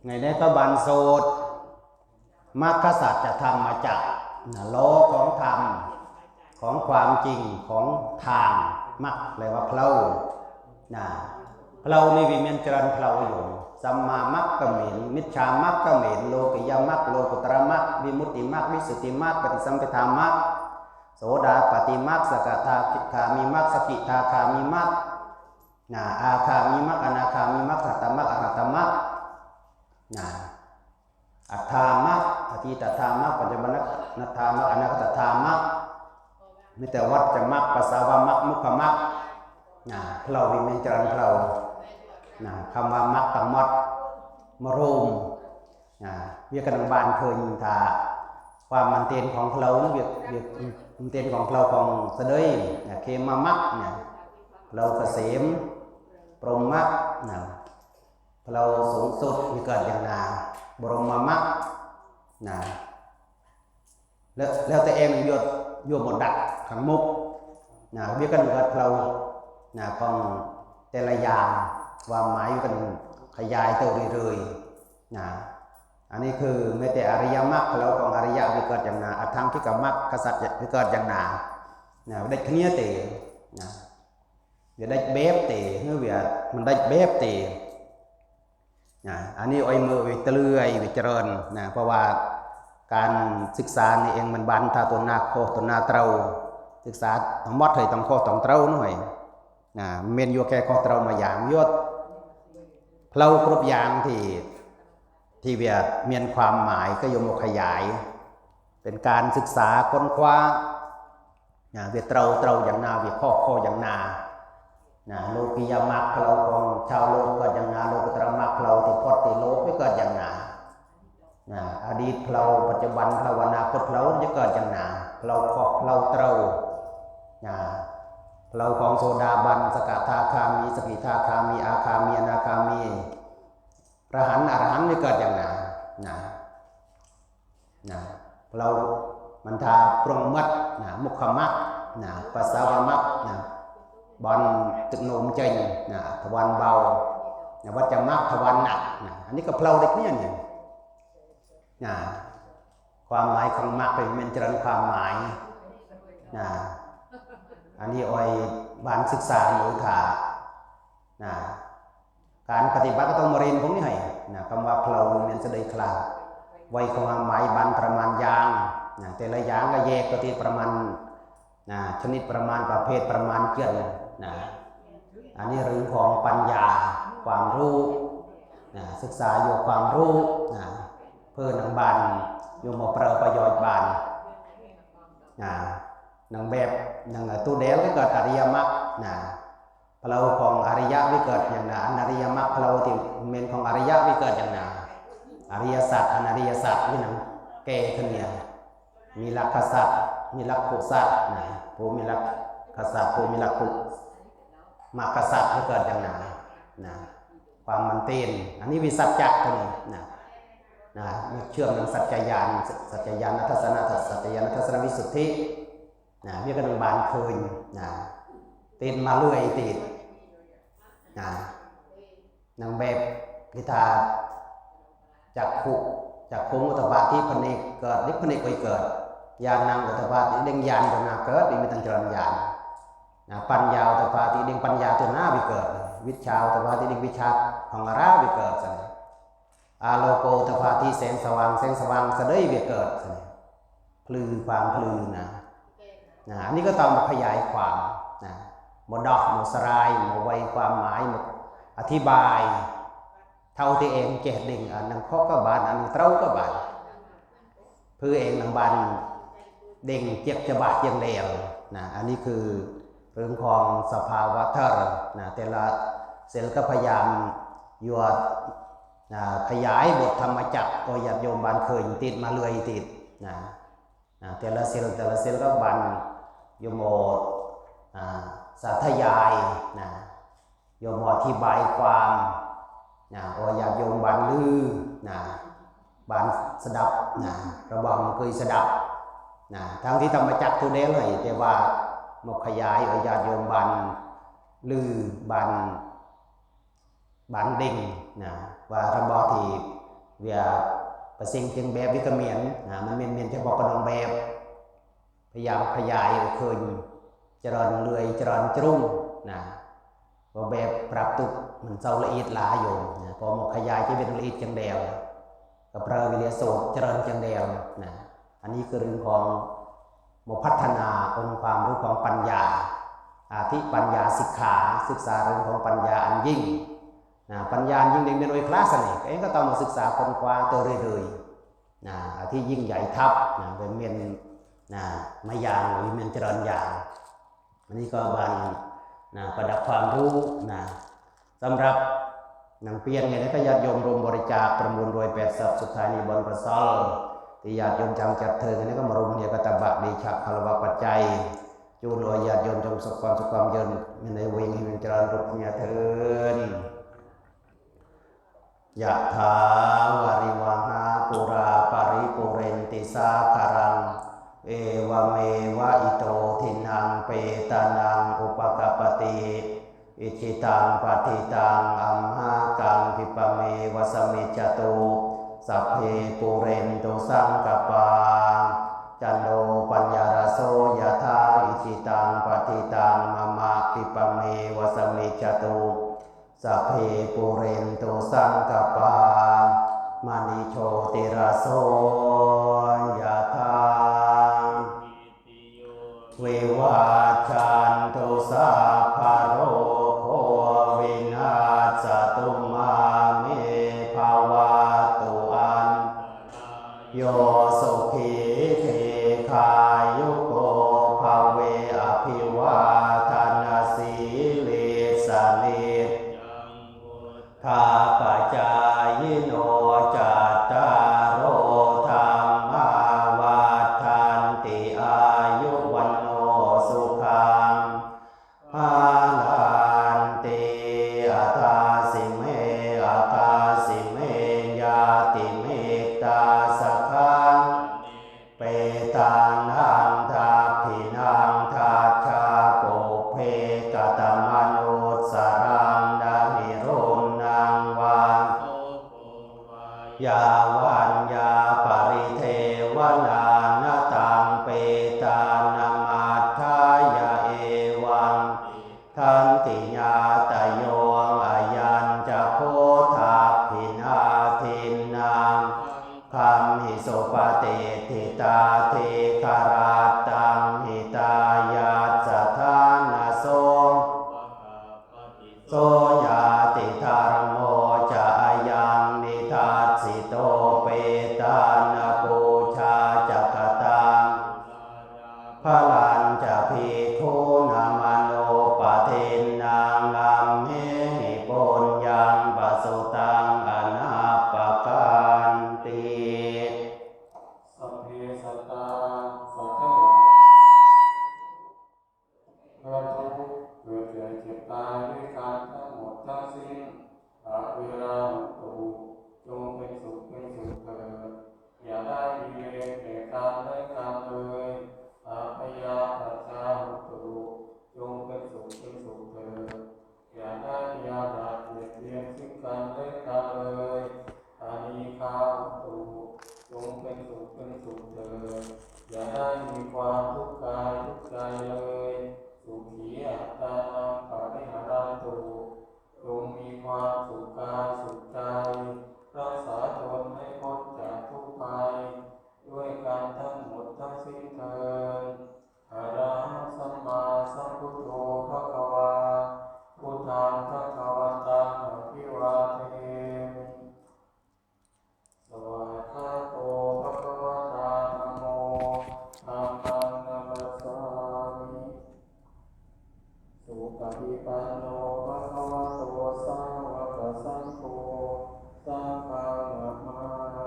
ໃນໃນພະບານໂສດ ມັກຄະສັດຈະທຳມະຈະ ນະ ລໍ້ຂອງທຳ ຂອງຄວາມຈິງ ຂອງທາງ ມັກແປວ່າເພົາ ນະ ເພົານີ້ວິມຽນຈະລັນເພົາຢູ່ ສຳມາມັກກະເໝນ ມິດຈາມັກກະເໝນ ໂລກິຍະມັກ ໂລກຸດຕະລະມັກ ວິມຸດຕິມັກ ວິສຸດທິມັກ ປະຕິສຳພິທາມັກ ໂສດາປະຕິມັກ ສະກະທາຄາມີມັກ ສະກິທາຄາມີມັກ ນະ ອາຄາມີມັກ ອະນາຄາມີມັກ ອະລະຫັດຕະມັກ ອະລະຫັດຕະມັກ ນະ ອັດຖາມັກ ອະດີຕະຖາມັກ ປັດຈຸບັນນະຖາມັກ ອະນາຄະຕະຖາມັກ ມີແຕ່ວັດຈະມັກ ປາສາວະມັກ ມຸກຄະມັກ ນະ ເພົາວິມຽນຈະລັນເພົາ ນະ ຄຳວ່າມັກທັງໝົດ ມາໂຮມ ນະ ວຽກກັນບານເຄີຍຍິງທາ ຄວາມມັນເຕນຂອງເພົາ ວຽກ ວຽກມັນເຕນຂອງເພົາຂອງສະເດີຍ ນະ ເຂມະມັກ ນະ ເພົາກະເສມ ພົມມັກ ນະ ເພົາສູງສຸດມີເກີດຢ່າງໜາ ບໍລົມມະມັກ ນະ ແລ້ວ ແລ້ວແຕ່ແອງຍົດ ຍົມມະດັກ ຂັງມຸກ ນະ ວຽກກັນເກີດເພົາ ນະ ຂອງແຕ່ລະຢ່າງ ຄວາມໝາຍວຽກກັນຂະຫຍາຍໂຕເລື້ອຍໆ ນະ ອັນນີ້ຄືແມ້ແຕ່ອະລິຍະມັກ ເພົາຂອງອະລິຍະວຽກເກີດຢ່າງໜາ ອັດຖັງກິກະມັກ ຄະສັດວຽກເກີດຢ່າງໜາ ນະ ເດັກຂະເນຍເຕ ນະ ວຽກເດັກແບບເຕ ເຮືອວຽກມັນເດັກແບບເຕ ນະ ອັນນີ້ອອຍເມີວຽກຕະເລື່ອຍວຽກຈະເລີນ ນະ ເພາະວ່າການສຶກສານີ້ເອງມັນບານທາຕົນນາໂຄຕົນນາເຕົາ ສຶກສາທັງໝົດໃຫ້ຕ້ອງໂຄຕ້ອງເຕົາໜ້ອຍ ນະ ແມ່ນຢູ່ແກ່ໂຄເຕົາມາຢ່າງຍົດ ເພົາກົບຢ່າງທີ່ ທີ່ວຽກມີຄວາມໝາຍ ກະຍົມມະຂະຫຍາຍ ເປັນການສຶກສາຄົ້ນຄວ້າ ນະ ວຽກເຕົາ ເຕົາຢ່າງໜາ ວຽກຂໍ້ ຂໍ້ຢ່າງໜາ ນະ ໂລກິຍະມັກ ເພົາຂອງຊາວໂລກເກີດຢ່າງໜາ ໂລກຸດຕະລະມັກ ເພົາທີ່ພົດຕິໂລກວຽກເກີດຢ່າງໜາ ນະ ອະດີດເພົາ ປັດຈຸບັນເພົາ ອະນາຄົດເພົາຈະເກີດຢ່າງໜາ ເພົາຂອງເພົາເຕົາ ນະ ເພົາຂອງໂສດາບັນ ສະກະທາຄາມີ ສະກິທາຄາມີ ອາຄາມີ ອະນາຄາມີ ອະລະຫັນ ອະລະຫັນນີ້ເກີດຢ່າງໜາ ນະ ນະ ເຮົາມັນທາປຶງໝົດ ນະ ມຸກຄະມັກ ນະ ປາສາວະມັກ ນະ ບ່ອນຕຶກໂນມເຈັງ ນະ ທະວານເບົາ ນະ ວັດຈະມັກ ທະວານໜັກ ນະ ອັນນີ້ກໍເຮົາເດັກນີ້ ນະ ຄວາມໝາຍຂອງມັກເປັນແມ່ນຈະລັນຄວາມໝາຍ ນະ ອັນນີ້ອອຍບານສຶກສາໂມທາ ນະ ການປະຕິບັດກໍຕ້ອງມາຮຽນພວກນີ້ໃຫ້ນະ ຄຳວ່າເພົາແມ່ນສະເດີຍຄລາ ໄວຄວາມໝາຍບານປະມານຢ່າງນະ ແຕ່ລະຢ່າງກໍແຍກປະເພດປະມານນະ ຊະນິດປະມານ ປະເພດປະມານເຈື່ອນນະ ອັນນີ້ເລື່ອງຂອງປັນຍາ ຄວາມຮູ້ນະ ສຶກສາຢູ່ຄວາມຮູ້ນະ ເພື່ອນຳບານຢູ່ມາປະໂຫຍດບານນະ ນາງແບບ ນາງຕູແດລກໍເກີດອະລິຍະມັກນະ ເພາຂອງອະລິຍະວິເກີດຫຍັງນາ ອັນອະລິຍະມັກເພາທີ່ແມ່ນຂອງອະລິຍະວິເກີດຫຍັງນາ ອະລິຍະສັດ ອັນອະລິຍະສັດມີຫຍັງແກ່ຂຶ້ນເນຍ ມີລັກຂະສັດ ມີລັກຂຸສັດນະ ຜູ້ມີລັກຂະສັດ ຜູ້ມີລັກຂຸ ມັກຂະສັດວິເກີດຫຍັງນາ ນະ ຄວາມມັນເຕນ ອັນນີ້ວິສັດຈະຕົວນີ້ນະ ນະ ເຊື່ອມນຳສັດຈະຍານ ສັດຈະຍານທັດສະນະ ສັດຈະຍານທັດສະນະວິສຸດທິ ນະ ວຽກກັນບານຄືນນະ ຕິດມາເລື້ອຍຕິດນະ ນາງແບບນິທານ ຈັກຂຸ ຈັກຂຸງອຸດຕະປາທິພະເນກເກີດ ນິພະເນກໄປເກີດ ຍານນາງອຸດຕະປາທິເດັງຍານຕົວໜ້າເກີດ ມີຕັ້ງຈະລັນຍານນະ ປັນຍາອຸດຕະປາທິເດັງປັນຍາຕົວໜ້າວິເກີດ ວິຊາອຸດຕະປາທິເດັງວິຊາຂອງອາລາວິເກີດຊັ້ນ ອາໂລໂກອຸດຕະປາທິແສງສະຫວ່າງ ແສງສະຫວ່າງສະເດີຍວຽກເກີດ ພລື ຄວາມພລືນະ ນະ ອັນນີ້ກໍຕ້ອງມາຂະຫຍາຍຄວາມນະ ມາດອກ ມາສະລາຍ ມາໄວຄວາມໝາຍ ມາອະທິບາຍ ເທົ່າທີ່ເອງເຈັດເດັງ ອັນໜຶ່ງເພາະກະບານ ອັນໜຶ່ງເຕົາກະບານ ເພື່ອເອງນຳບານເດັງຈຽກຈະບາດຈຽງແລວນະ ອັນນີ້ຄືເລື່ອງຂອງສະພາວະເທີນນະ ແຕ່ລະເຊລກໍພະຍາຍາມຢູ່ ນະ ຂະຫຍາຍບົດທຳມະຈັກ ກໍຍາດໂຍມບານເຄີຍຕິດມາເລື້ອຍຕິດນະ ນະ ແຕ່ລະເຊລ ແຕ່ລະເຊລກໍບານຢູ່ໝົດ ອາ ສາທະຍາຍນະ ໂຍມອະທິບາຍຄວາມນະ ໂອຍາດໂຍມບານລືນະ ບານສະດັບນະ ລະບອກມັນເຄີຍສະດັບນະ ທັງທີ່ທຳມະຈັກທຸເດເລີຍ ແຕ່ວ່າໝົກຂະຫຍາຍ ໂອຍາດໂຍມບານລື ບານ ບານເດັງນະ ວ່າລະບອກທີ່ ວຽກປະເສັງພຽງແບບວິກະມຽນນະ ມັນແມ່ນ ແມ່ນສະເພາະກະນອງແບບ ພະຍາຍາມຂະຫຍາຍເຄີຍຈະຣອນເລື່ອຍຈະຣອນຈະລຸງນະ ເພາະແບບປາບຕຸກມັນເຊົາລະອຽດຫຼາຍໂຍມນະ ເພາະໝົກຂະຫຍາຍຈະເປັນລະອຽດຈັ່ງແດວ ກະເພາະວິລິຍະໂສດຈະຣອນຈັ່ງແດວນະ. ອັນນີ້ຄືເລື່ອງຂອງໝົກພັດທະນາອົງຄວາມຮູ້ຂອງປັນຍາ ອາທິປັນຍາສິກຂາ ສຶກສາເລື່ອງຂອງປັນຍາອັນຍິ່ງນະ ປັນຍາອັນຍິ່ງນີ້ແມ່ນໂອຍຄລາສະເນ ເອງກະຕ້ອງມາສຶກສາຄົ້ນຄວ້າຕໍ່ເລື້ອຍໆນະ ອາທິຍິ່ງໃຫຍ່ທັບນະ ແມ່ນ ນະ ມາຢ່າງ ແມ່ນຈະຣອນຢ່າງ ອັນນີ້ກໍບານນະ ປະດັບຄວາມຮູ້ນະ ສຳລັບໜັງປຽນນີ້ນະ ກະຍາດໂຍມລວມບໍລິຈາກປະມູນດ້ວຍແປດຊັບ ສຸດທ້າຍນີ້ບ່ອນປະຊອລ ທີ່ຍາດໂຍມຈຳຈັດເທີງນີ້ກະມາລົມເນກະຕະບະເດຊະຄາລະວະປັດໄຈ ຈູນອອຍຍາດໂຍມຈົ່ງສຸກຄວາມສຸກຄວາມເຢັນ ມີໃນເວງໃຫ້ມັນຈະເລີນລຸດເນຍເທີນ. ຍະຖາວາລິວະຫາປູລາປະລິປູເຣນຕິສາຄະລັງ ເອວະເມວະອິໂຕທິນນັງເປຕານັງອຸປະກັບປະຕິ ອິທິຕັງປັດຖິຕັງອັມຫາກັງ ພິບະເມວະສະມິດຈະຕຸ ສັບເພປູເຣນຕຸສັງກະປາ ຈັນໂທປັນນະລະໂສຍະຖາ ອິທິຕັງປັດຖິຕັງມະມະ ພິບະເມວະສະມິດຈະຕຸ ສັບເພປູເຣນຕຸສັງກະປາ ມະນີໂຊຕິລະໂສຍະຖາ ວິວັດຊັນຕຸ ສັບພະໂລໂຄວິນັດສະຕຸ ມາເມພະວັດຕຸອັນຕະລາໂຍ ສຸຂີ ດີຄາຍຸໂກ ພະເວ ອະພິວາທະນະສີລິສະນິດຈັງ ທາປະຈາຍິໂນ ຈັດຕາໂລ ທຳມາ ວັດທັນຕິ ອາຍຸ ວັນໂນ ສຸຂັງ ພະລັງ ຕິ ອາທາສິເມ ອາຄາສິເມ ຍາຕິມິດຕາສະຄາ ເປຕານັງ ທັກຂິນັງ ທັດສາ ປຸບເພ ກະຕະມະນຸດສະລັງ ນະຫິຣຸນນັງ ວັນໂຕ ຍາວັນຍາປະລິເທວະນາ ນະຕັງ ເປຕານັມ ອັດຖາຍະ ເອວັງ ທັນຕິຍາຕະໂຍ ອາຍັນຈະໂຄ ທັກຂິນາທິນນາ ຄັມຫິ ສຸປະຕິດຖິຕາ ທີຄະລັດຕັງ ຫິຕາຍັດສະຖານະໂສ ໂສຍາຕິທຳໂມ ຈະອາຍັງນິທັດສິໂຕ ເປຕານະປູຊາ ຈະກະຕັງ ພະລັນຈະພິກຂູນະ ມະໂນປະທິນນັງ ອັມເມຫິ ປຸນຍັງປະສຸຕັງ ອະນັບປະການຕິ ສັບເພສັດຕາ ສັດທັງຫຼາຍ ເພື່ອທຸກ ເກີດແກ່ເຈັບຕາຍດ້ວຍກັນທັງໝົດທັງສິ້ນ ອະເວລາ ໂຫນຕຸ ຈົ່ງເປັນສຸກເປັນສຸກເທີດ ຢ່າໄດ້ມີເວນແກ່ກັນແລະກັນເລີຍ ອະພະຍາປັດຊາ ໂຫນຕຸ ຈົ່ງເປັນສຸກເປັນສຸກເທີດ ຢ່າໄດ້ມີອາບາດບຽດບຽນຊຶ່ງກັນແລະກັນເລີຍ ອະນີຄາ ໂຫນຕຸ ຈົ່ງເປັນສຸກເປັນສຸກເທີດ ຢ່າໄດ້ມີຄວາມທຸກກາຍທຸກໃຈເລີຍ ສຸຂີ ອັດຕານັງ ປະລິຫະຣັນຕຸ ຈົ່ງມີຄວາມສຸກກາຍສຸກໃຈ ຮັກສາຕົນໃຫ້ພົ້ນຈາກທຸກໄພ ດ້ວຍກັນທັງໝົດທັງສິ້ນເທີນ ອະລະຫັງ ສຳມາສຳພຸດໂທ ພະຄະວາ ພຸດທັງ ພະຄະວັນຕັງ ອະພິວາເທມິ ສະວາກຂາໂຕ ພະຄະວະຕາ ທຳໂມ ທຳມັງ ນະມັດສາມິ ສຸປະຕິປັນໂນ ພະຄະວະໂຕ ສາວະກະສັງໂຄ ສັງຄັງ ນະມາ